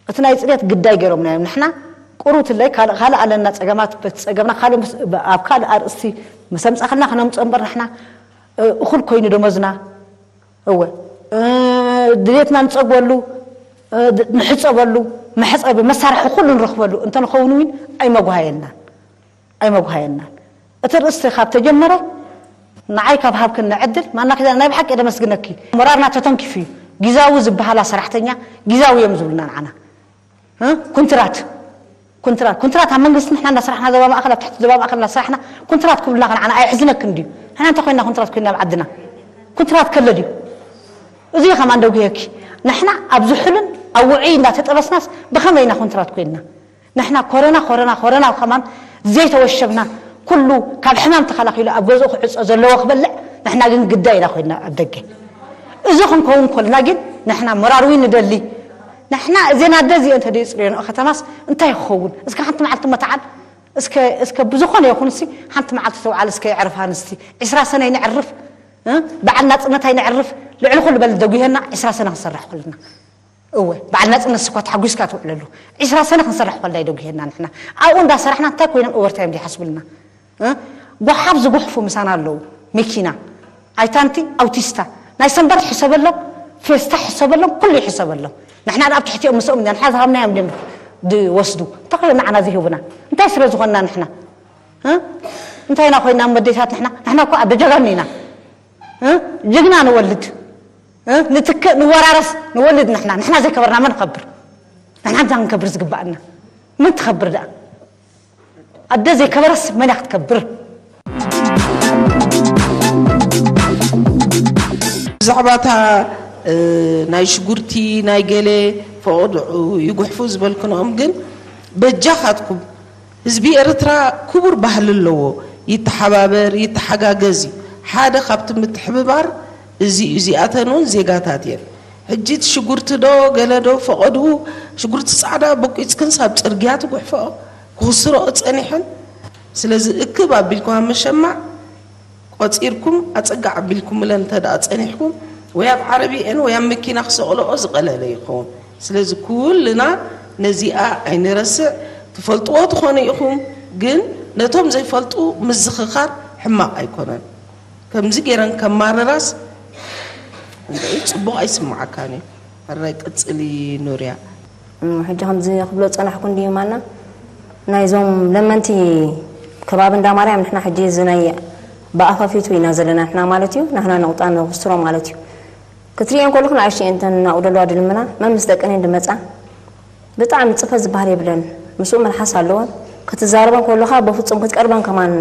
እቲ ናይ ፅሬት ግዳይ ገይሮምና እዮም ንሕና ቁሩትለይ ካልእ ካልእ ኣለና ፀገማት በቲ ፀገምና ካልእ ምስ- ብ- ኣብ ካልእ ኣርእስቲ ምስ ኣምፃእክልና ክነምፅኦ እምበር ንሕና እ፣ እኹል ኮይኑ ደሞዝና እወ እ፣ ድሌትና ንፀግበሉ እ፣ ድ- ንሕፀበሉ መሕፀቢ መሳርሒ ኩሉ ንረኽበሉ እንተንኸውን እውን ኣይመጉሃየናን ኣይመጉሃየናን እቲ ርእስቲ ካብ ተጀመረ ንዓይ ካብ ሃብክን ንዕድል ማና ኪዳነ ናይ ብሓቂ ደመስግነኪ ሞራርና ተተንኪፉ እዩ ግዛዊ ዝበሃላ ሰራሕተኛ ግዛዊ እዮም ዝብሉና ንዓና እ? ኩንትራት ኩንትራት ኩንትራት ኣብ መንግስቲ ንሕና እንዳሰራሕና ዞባ ማእከል ኣብ ትሕቲ ዞባ ማእከል እንዳሰራሕና ኩንትራት ክብሉና ከ ንዓና ኣየሕዝነክን ድዩ ንሕና እንታይ ኮይንና ኩንትራት ኮይንና ኣብ ዓድና ኩንትራት ከሎ ድዩ እዚ ከማን ደጉየኪ ንሕና ኣብ ዝሑልን ኣብ ውዑይ እንዳተጠበስናስ ብኸመይ ኢና ኩንትራት ኮይንና ንሕና ኮረና ኮረና ኮረና ከማን ዘይተወሸብና ኩሉ ካብ ሕማም ተኸላኺሉ ኣብ ገዝኡ ክዕጾ ዘለዎ ክበልዕ ንሕና ግን ግዳይ ኢና ኮይንና ኣብ ደገ እዚ ክንከውን ኮልና ግን ንሕና መራርዊ ንደሊ ንሕና እዜና ደዚ እንተ ደይፅርዮ ንኦ ከተማስ እንታይ ክኸውን እስከ ሓንቲ መዓልቲ መታዓል እስከ እስከ ብዝኾነ ይኹን እሲ ሓንቲ መዓልቲ ተውዓል እስከ የዕርፍ ኣንስቲ ዕስራ ሰነ ይንዕርፍ በዓል ናፅነት ኣይንዕርፍ ልዕሊ ኩሉ በል ደጉሄና ዕስራ ሰነ ክንሰርሕ ኩልና እወ፣ በዓል ናጽነት ስኳ ተሓጒስካ ትውዕለሉ። ዒስራ ሰነ ክንሰርሕ ከላ ይደጉሄና ንሕና። ኣብኡ እንዳሰራሕና እንታይ ኮይኖም ኦቨርታይም ዘይሓስብልና? እ? ጓሓፍ ዝጉሕፉ ምሳና ኣለዉ። መኪና፣ ኣይታንቲ፣ ኣውቲስታ፣ ናይ ሰንበት ሕሰበሎም፣ ፌስታ ሕሰበሎም፣ ኩሉ ይሕሰበሎም። ንሕና ኣብ ትሕቲኦም ምስኦም ኢና፣ ንሕና ዝሃብናዮም ድዮም ድወስዱ? እንታይ ኮይኖም ንዓና ዝህቡና? እንታይ ስለ ዝኾንና ንሕና? እ? እንታይ ኢና ኮይንና መዴታት ንሕና? ንሕና እኮ ኣደ ጀጋኑ ኢና። እ? ጅግና ንወልድ። እ? ንትክእ፣ ንወራረስ፣ ንወልድ ንሕና። ንሕና ዘይከበርና መን ከብር? ንሕና እንታ ክንከብር ዝግባኣና። መን ትኸብር ደኣ? ኣደ ዘይከበረስ መን እያ ክትከብር? ብዛዕባ እታ፣ እ፣ ናይ ሽጉርቲ፣ ናይ ገለ ፈቐድዑ ይጉሕፉ ዝበልክንኦም ግን በጃኻትኩም ህዝቢ ኤርትራ ክቡር ባህሊ ኣለዎ። ይተሓባበር፣ ይተሓጋገዝ እዩ። ሓደ ካብቲ ምትሕብባር እዚ እዩ። እዚኣተን እውን ዜጋታት እየን። ሕጂ እቲ ሽጉርቲ ዶ ገለ ዶ ፈቐድኡ ሽጉርቲ ጻዕዳ በቂጽክንስ ኣብ ጽርግያ ትጉሕፈኦ ክኽስረኦ ጸኒሐን። ስለዚ እክብ ኣቢልኩም ኣብ መሸማዕ ቆጺርኩም ኣጸጋዕ ኣቢልኩምለን እንተ ደኣ ጸኒሕኩም፣ ወይ ኣብ ዓረብየን ወይ ኣብ መኪና ክሰቕለኦ ዝቐለለ ይኸውን። ስለዚ ኩልና ነዚኣ ኣይንረስዕ። ትፈልጥዎ ትኾኑ ኢኹም፣ ግን ነቶም ዘይፈልጡ ምዝኽኻር ሕማቕ ኣይኮነን። ከምዚ ገይረን ከማርራስ እንድዒ ጽቡቕ ኣይስምዓካን እዩ። ሕራይ ቅጽሊ ኑርያ። እም፣ ሕጂ ከምዚ ክብሎ ዝጸናሕኩ እንድዩ ማና፣ ናይዞም ለመንቲ ከባቢ እንዳ ማርያም ንሕና ሕጂ እዚ ናይ ብኣፋፊቱ ኢና ዘለና ንሕና ማለት እዩ፣ ናህና ነቑጣ ንኹስትሮ ማለት እዩ። ክትሪኤን ከለኹ ንኣሽቱ እየን እተን ናብኡ ደለዋ ድልምና፣ መምስ ደቀን እየን ድመጻ። ብጣዕሚ ጽፈት ዝበሃል የብለን። ምስኡ መልሓስ ኣለወን። ክትዛረበን ከለኻ በፍጹም ክትቀርበን ከማን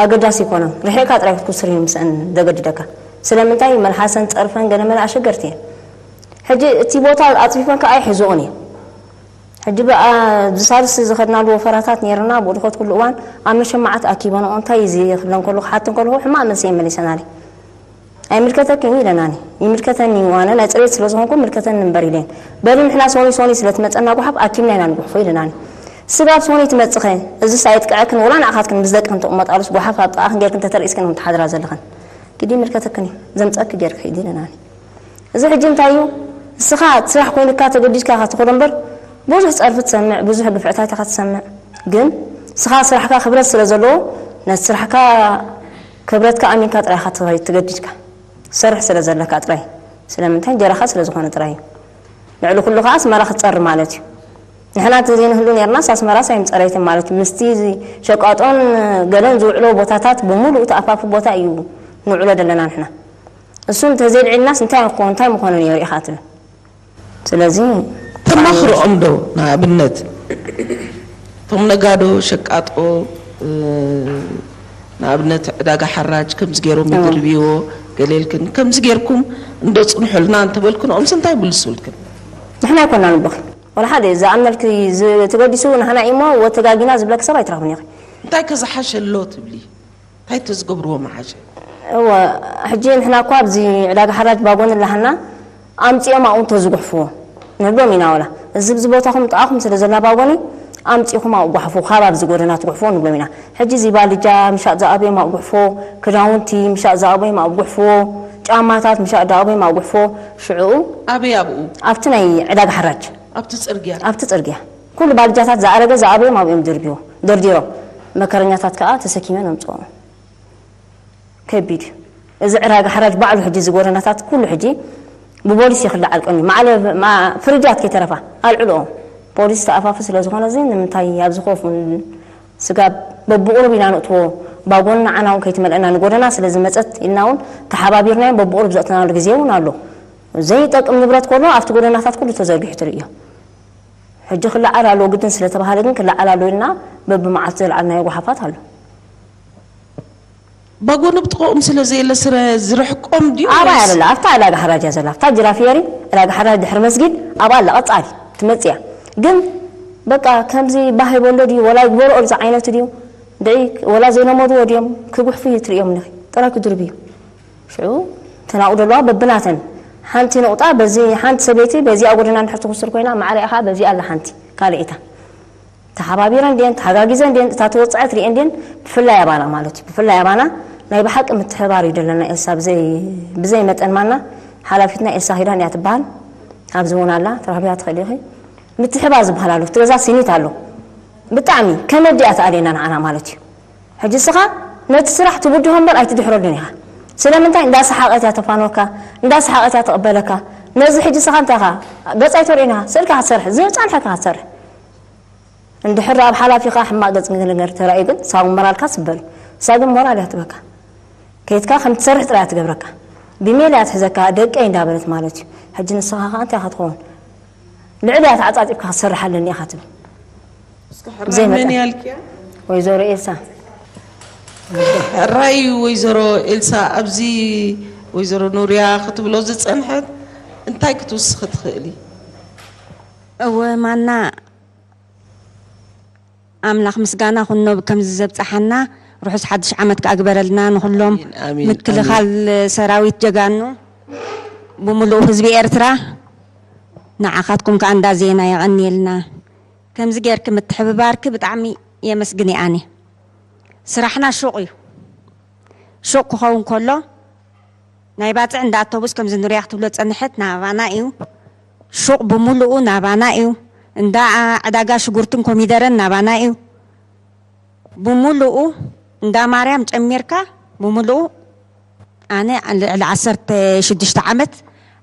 ኣገዳሲ ኣይኮነን። ርሒቕካ ጥራይ ክትኩስር እዩ ምስአን ዘገድደካ። ስለምንታይ? መልሓሰን ጸርፈን ገለመለ ኣሸገርቲ እየን። ሕጂ እቲ ቦታ ኣጽፊፈን ከኣ ኣይሕዝኦን እየን። ሕጂ ብኣ-፣ ብሳልስ ዝኸድናሉ ወፈራታት ነይርና፣ ብኡ ድኸድኩሉ እዋን ኣብ መሸማዕ ተኣኪበንኦ እንታይ እዩ እዚ ክብለን ከለኹ፣ ክሓተን ከለኹ ሕማቕ መልሲ እየን መሊሰናለይ። ኣይምልከተክን እዩ ኢለናኒ። ይምልከተኒ እዩ፣ ኣነ ናይ ጽሬት ስለ ዝኾንኩ ምልከተኒ እምበር ኢለን። በሊ ንሕና ሶኒ ሶኒ ስለ ትመጸና ጓሓፍ ኣኪብና ኢና ንጉሕፎ ኢለናኒ። ስጋብ ሶኒ ትመጽኸ፣ እዝስ ኣየጥቅዐክን ወላ ንዓኻትክን ምስ ደቅኽን ተቕመጣሉስ ጓሓፍ ኣብ ጥቓኽን ጌርክን ተተርኢስክን ኢኹም ትሓድራ ዘለኽን። ግዲ ይምልከተክን እዩ፣ ዘምጸኪ ጌርኪ ኺዲ ኢለናኒ። እዚ ሕጂ እንታይ እዩ? ንስኻ እቲ ስራሕ ኮይኑካ ተገዲድካ ኢኻ ትኸዶ እምበር፣ ብዙሕ ጸርፊ ትሰምዕ፣ ብዙሕ ግፍዕታት ኢኻ ትሰምዕ። ግን ንስኻ ስራሕካ ክብረት ስለ ዘለዎ፣ ነቲ ስራሕካ ክብረትካ ኣሚንካ ጥራይ ኢኻ ትኸይድ ተገዲድካ። ትሰርሕ ስለ ዘለካ ጥራይ። ስለምንታይ? እንጀራኻ ስለ ዝኾነ ጥራይ እዩ። ልዕሊ ኩሉ ከኣ ኣስመራ ክትጸሪ ማለት እዩ። ንሕና እንተዘይንህሉ ኔርናስ ኣስመራስ ኣይምጸረይትን ማለት እዩ። ምስቲ ሸቃጦን ገለን ዝውዕሎ ቦታታት ብምሉኡ ተኣፋፊ ቦታ እዩ ንውዕሎ ዘለና ንሕና። እሱ እንተዘይልዒልናስ እንታይ ይኾን፣ እንታይ ምኾነ ነይሩ ኢኻ ትብል። ስለዚ ተማኽርኦም ዶ? ንኣብነት እቶም ነጋዶ ሸቃጦ፣ እ፣ ንኣብነት ዕዳጋ ሓራጅ ከምዚ ገይሮም ኣዎ። ይድርብይዎ፣ ገለ ኢልክን ከምዚ ገይርኩም እንዶ ጽንሑልና እንተበልክንኦምስ እንታይ ይምልሱልክን? ንሕና ኣይኮና ንብኽ። ወላ ሓደ ዝኣምነልኪ ዝ-፣ ትገዲሱ ንሕና እሞ ወተጋጊና ዝብለኪ ሰብ ኣይትረኽብን ኢኺ። እንታይ ከ ዝሓሸ ኣሎ ትብሊ? እንታይ ተዝገብርዎ ምሓሸ? እወ፣ ሕጂ ንሕና እኳ ኣብዚ ዕዳጋ ሓራጅ ባጎኒ ኣለሃና፣ ኣምጺኦም ኣብኡ እንተዝጉሕፍዎ ንብሎም ኢና። ወላ እዚ ኣብዚ ቦታኹም ጥቓኹም ስለ ዘላ ባጎኒ፣ ኣምጺኹም ኣብኡ ጓሕፉ፣ ካብ ኣብዚ ጎደና ትጉሕፍዎ ንብሎም ኢና። ሕጂ እዚ ባልጃ ምሻጥ ዝኣበዮም ኣብኡ ጉሕፎ፣ ክዳውንቲ ምሻጥ ዝኣበዮም ኣብኡ ጉሕፍዎ፣ ጫማታት ምሻጥ ዝኣበዮም ኣብኡ ጉሕፍዎ። ሽዑ ኣበይ ኣብኡ? ኣብቲ ናይ ዕዳጋ ሓራጅ። ኣብቲ ጽርግያ? ኣብቲ ጽርግያ። ኩሉ ባልጃታት ዝኣረገ ዝኣበዮም ኣብኡ እዮም ደርብዮ-፣ ደርዲሮም። መከረኛታት ከኣ ተሰኪመን ኣምጽኦም። ከቢድ እዩ። እዚ ዕዳጋ ሓራጅ ባዕሉ ሕጂ እዚ ጎደናታት ኩሉ ሕጂ ብፖሊስ ይኽላዕ ኣልቀኒ። ማዕለ-፣ ማ-፣ ፍርጃት ከይተረፋ ኣልዕልኦ። ፖሊስ ተኣፋፊ ስለ ዝኾነ እዚ ንምንታይ ኣብዚ ኮፍ ን-፣ ስጋብ በብቑሩብ ኢና ነእትዎ። ባጎን ንዓና እውን ከይትመልአና ንጎደና ስለ ዝመጸት ኢልና እውን ተሓባቢርናዮም በብቑሩብ ዘእተናሉ ግዜ እውን ኣሎ። ዘይጠቅም ንብረት ከሎ ኣብቲ ጎደናታት ኩሉ ተዘርጊሑ ትርእዮ። ሕጂ ክለዓል ኣለዎ ግድን ስለ ተባሃለ ግን ክለዓል ኣለዎ ኢልና በብመዓልቱ ዘልዓልናዮ ጓሓፋት ኣሎ። ባጎ ንብጥቕኦም ስለ ዘየለ ስረ ዝርሕቆም ድዩ ኣብኣ እያ ወይስ? ዘላ፣ ኣብታ ዕዳጋ ሓራጅ እያ ዘላ። ኣብታ ጅራፊየሪ ዕዳጋ ሓራጅ ድሕሪ መስጊድ ኣብኣ ኣላ ቀጻሊ ትመጽእ እያ። ግን በቃ ከምዚ ባህ ይበሎ ድዩ ወላ ይግበርኦ ዝዓይነቱ ድዩ? ድዒ ወላ ዘይለመድዎ ድዮም ክጉሕፉ እዩ ትርእዮም እኒኺ። ጥራይ ክድርብዩ። ሽዑ ተናቑ ደለዋ በብናተን ሓንቲ ንቑጣ በዚ ሓንቲ ሰበይቲ በዚኣ ጎደና እንድሕር ትኹስር ኮይና ማዕረ ኢኻ በዚኣ ኣላ ሓንቲ ካልእ ኢታ። ተሓባቢረን ድየን ተሓጋጊዘን ድየን እታ ተወጻዒት ሪኤን ድየን ብፍላይ ኣባና ማለት እዩ። ብፍላይ ኣባና ናይ ብሓቂ ምትሕባር እዩ ደለና ኤልሳ ብዘይ ብዘይ መጠን ማና ሓላፊትና ኤልሳ ኪዳን እያ ትበሃል። ኣብዚ እውን ኣላ፣ ትረኽብያ ትኽእሊ ኢኺ። ምትሕባር ዝበሃል ኣሎ፣ እቲ ገዛ ሲኒት ኣሎ። ብጣዕሚ ከመዲኣ ትኣልየና ንዓና ማለት እዩ። ሕጂ እስኻ ነቲ ስራሕ ትብድሆ እምበር ኣይትድሕረሉን ኢኻ። ስለምንታይ? እንዳሰሓቐት እያ ተፋንወካ፣ እንዳሰሓቐት እያ ትቕበለካ። ነዚ ሕጂ እስኻ እንታይ ኢኻ? ገጽ ኣይተርእን ኢኻ፣ ስእልካ ክትሰርሕ፣ ዝጸንሐካ ክትሰርሕ። እንድሕር ኣብ ሓላፊኻ ሕማቕ ገጽ ነገር ተራእዩ ግን፣ ሳው ሞራልካ ስበሉ። እሳ ግን ሞራል እያ ትበካ። ከይድካ ከም ትሰርሕ ጥራይ እያ ትገብረካ። ብሜል እያ ትሕዘካ፣ ደቀይ እንዳበለት ማለት እዩ። ሕጂ ንስኻ ኸኣ እንታይ ኢኻ ትኸውን? ልዕሊ እያ ተዓጻጺብካ ክትሰርሕ ኣለኒ ኢኻ ትብል። እስኪ ሕራይ ዘይመጠን። መን ያልክያ? ወይዘሮ ኤልሳ። ሕራይ ወይዘሮ ኤልሳ፣ ኣብዚ ወይዘሮ ኑርያ ክትብሎ ዝጸንሐት እንታይ ክትውስኺ ትኽእሊ? እወ ማና፣ ኣምላኽ ምስጋና ኩኖ ብከምዚ ዘብጽሓና። ርሑስ ሓድሽ ዓመት ክኣግበረልና ንኹሎም ኣሚን፣ ኣሚን፣ ምክልኻል ኣሚን። ሰራዊት ጀጋኑ፣ ብምሉኡ ህዝቢ ኤርትራ፣ ንዓኻትኩም ከኣ እንዳ ዜና የቐንየልና። ከምዚ ጌርኪ ምትሕብባርኪ ብጣዕሚ የመስግን እየ ኣነ። ስራሕና ሹቕ እዩ። ሹቕ ክኸውን ከሎ፣ ናይ ባጽዕ እንዳ ኣውቶቡስ ከምዚ ንሪያ ክትብሎ ጸንሐት ናባና እዩ። ሹቕ ብምሉኡ ናባና እዩ። እንዳ ዕዳጋ ሽጉርትን ኮሚደረን ናባና እዩ። ብምሉኡ እንዳ ማርያም ጨሚርካ ብምሉኡ ኣነ ልዕሊ ዓሰርተ ሽዱሽተ ዓመት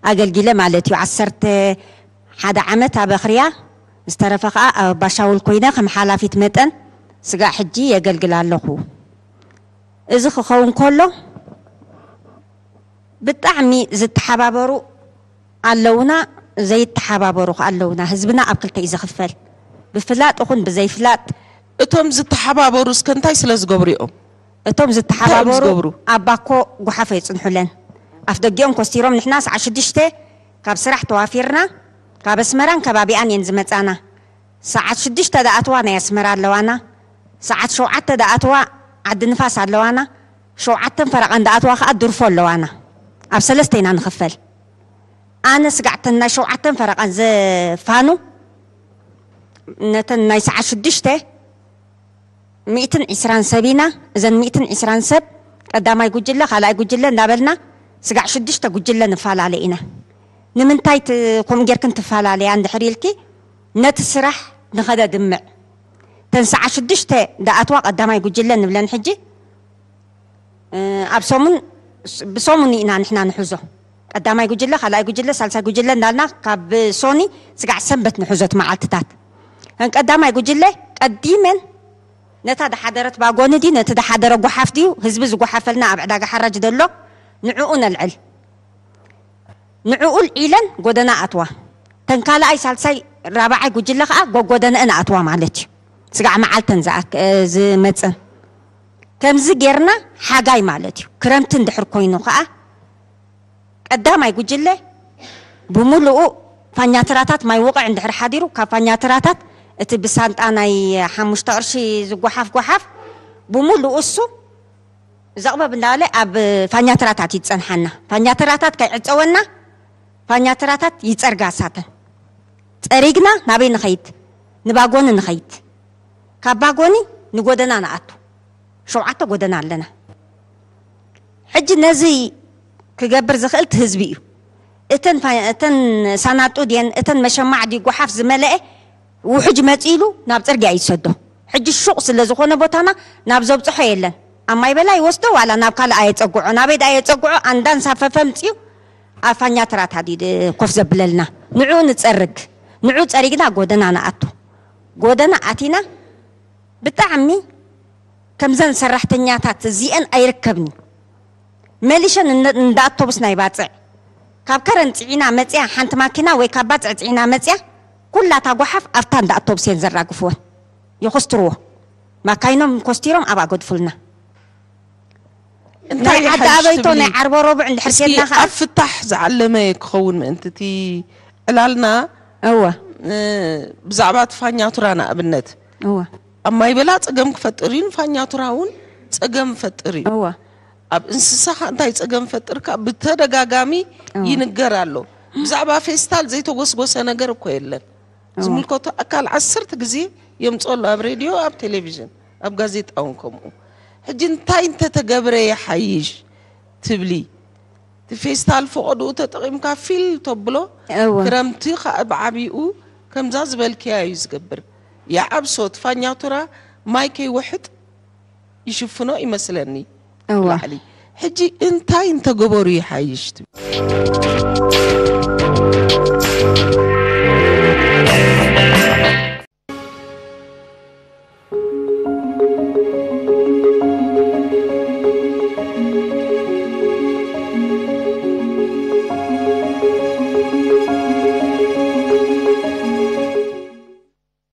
ኣገልጊለ ማለት እዩ። ዓሰርተ ሓደ ዓመት ኣብ ኣኽርያ፣ ዝተረፈ ኸኣ ኣብ ኣባሻውል ኮይነ ከም ሓላፊት መጠን ስጋዕ ሕጂ የገልግል ኣለኹ። እዚ ክኸውን ከሎ ብጣዕሚ ዝተሓባበሩ ኣለውና፣ ዘይተሓባበሩ ከኣ ኣለውና። ህዝብና ኣብ ክልተ እዩ ዝኽፈል፣ ብፍላጥ ይኹን ብዘይፍላጥ። እቶም ዝተሓባበሩ እስከ እንታይ ስለ ዝገብሩ እዮም? እቶም እንታይ እዮም ዝተሓባበሩ ዝገብሩ? ኣብ ባኮ ጓሓፍ የጽንሑለን። ኣፍ ደጊኦም ኮስቲሮም፣ ንሕና ሰዓት ሽዱሽተ ካብ ስራሕ ተዋፊርና፣ ካብ ኣስመራን ከባቢኣን እየን ዝመጻና። ሰዓት ሽዱሽተ ደኣትዋ ናይ ኣስመራ ኣለዋና፣ ሰዓት ሸውዓተ ደኣትዋ ዓዲ ንፋስ ኣለዋና፣ ሸውዓተን ፈረቓን ደኣትዋ ከኣ ድርፎ ኣለዋና። ኣብ ሰለስተ ኢና ንኽፈል። ኣነ ስጋዕተን ናይ ሸውዓተን ፈረቓን ዘፋኑ፣ ነተን ናይ ሰዓት ሽዱሽተ ሚእትን ዕስራን ሰብ ኢና። እዘን ሚእትን ዕስራን ሰብ ቀዳማይ ጉጅለ፣ ካልኣይ ጉጅለ እንዳበልና ስጋዕ ሽዱሽተ ጉጅለ ንፈላለ ኢና። ንምንታይ ት-፣ ከምኡ ጌርክን ትፈላለያ እንድሕር ኢልኪ፣ ነቲ ስራሕ ንኸደድምዕ። ተን ሰዓት ሽዱሽተ ደኣትዋ ቀዳማይ ጉጅለ ንብለን ሕጂ፣ እ፣ ኣብ ሰሙን፣ ብሰሙን ኢና ንሕና ንሕዞ። ቀዳማይ ጉጅለ፣ ካልኣይ ጉጅለ፣ ሳልሳይ ጉጅለ እንዳልና ካብ ሶኒ ስጋዕ ሰንበት ንሕዞ እቲ መዓልትታት። እን ቀዳማይ ጉጅለ ቀዲመን ነታ ደሓደረት ባጎኒ ድዩ፣ ነቲ ደሓደረ ጓሓፍ ድዩ፣ ህዝቢ ዝጓሓፈልና ኣብ ዕዳጋ ሓራጅ ዘሎ፣ ንዕኡ ነልዕል። ንዕኡ ልዒለን ጎደና ኣትዋ። ተን ካልኣይ፣ ሳልሳይ፣ ራብዓይ ጉጅለ ከኣ ጎጎደነአን ኣትዋ ማለት እዩ። ስጋዕ መዓልተን ዝኣክ-፣ እ፣ ዝመጸን። ከምዚ ጌርና ሓጋይ ማለት እዩ። ክረምቲ እንድሕር ኮይኑ ከኣ ቀዳማይ ጉጅለ ብምሉኡ ፋኛትራታት ማይ ውቕዕ እንድሕር ሓዲሩ፣ ካብ ፋኛትራታት እቲ ብሳንጣ ናይ ሓሙሽተ ቅርሺ ዝጓሓፍ ጓሓፍ ብምሉኡ እሱ ዘቕበብ እንዳበለ ኣብ ፋኛትራታት ይጸንሓና። ፋኛትራታት ከይዕጸወና ፋኛትራታት ይጸርጋ እሳተን። ጸሪግና ናበይ ንኸይድ? ንባጎኒ ንኸይድ። ካብ ባጎኒ ንጎደና ንኣቱ። ሸውዓተ ጎደና ኣለና። ሕጂ ነዚ ክገብር ዝኽእል እቲ ህዝቢ እዩ። እተን ፋ-፣ እተን ሳናጡ ድየን፣ እተን መሸማዕ ድዩ ጓሓፍ ዝመለአ ውሕጅ መጺኡ ኢሉ ናብ ጽርግያ እዩ ዝሰዶ። ሕጂ ሹቕ ስለ ዝኾነ ቦታና ናብ ዘብጽሖ የለን። ኣብ ማይ በላ ይወስዶ ዋላ ናብ ካልእ ኣየጸግዖ፣ ናበይ ደኣ የጸግዖ፣ ኣንዳ እንሳፈፈ ምጽኡ ኣብ ፋኛትራታት እዩ ድ-፣ ኮፍ ዘብለልና። ንዕኡ ንጸርግ፣ ንዕኡ ጸሪግና ጎደና ንኣቱ። ጎደና ኣቲና ብጣዕሚ ከምዘን ሰራሕተኛታት እዚአን ኣይርከብን እዩ። መሊሸን እነ-፣ እንዳ ኣውቶቡስ ናይ ባጽዕ ካብ ከረን ጽዒና መጽያ ሓንቲ ማኪና ወይ ካብ ባጽዕ ጽዒና መጽያ ኩላታ ጓሓፍ ኣብታ እንዳ ኣውቶቡስ እየን ዘራግፍወን። ይኹስትርዎ። ማካይኖም ኮስቲሮም ኣብኣ ገድፉልና። እንታይ ናይ ዓዲ ይሓይሽ ኣበይቶ ትብሊ? ናይ ዓርቦ ረቡዕ እንድሕር እስኪ ኬድና ከኣ ኣብ ፍታሕ ዝዓለመ ክኸውን ምእንቲ እቲ ዕላልና፣ እወ። እ፣ ብዛዕባ እቲ ፋኛቱራ ንኣብነት፣ እወ። ኣብ ማይ በላ ጸገም ክፈጥር እዩ፣ ንፋኛቱራ እውን ጸገም ይፈጥር እዩ። እወ። ኣብ እንስሳ ከ እንታይ ጸገም ፈጥርካ ብተደጋጋሚ እወ። ይንገር ኣሎ። ብዛዕባ ፌስታል ዘይተጎስጎሰ ነገር እኮ የለን። እወ። ዝምልከቶ ኣካል ዓሰርተ ግዜ የምጽኦ ኣሎ፣ ኣብ ሬድዮ፣ ኣብ ቴሌቪዥን፣ ኣብ ጋዜጣ እውን ከምኡ። ሕጂ እንታይ እንተተገብረ ይሓይሽ ትብሊ? እቲ ፌስታል ፈቐድኡ ተጠቒምካ ፊል ተብሎ እወ ክረምቲ ከዓ ብዓብይኡ ከምዛ ዝበልክያ እዩ ዝገብር። የዓብሶ እቲ ፋኛቱራ ማይ ከይውሕጥ ይሽፍኖ ይመስለኒ እወ ላዕሊ። ሕጂ እንታይ እንተገበሩ ይሓይሽ ትብል?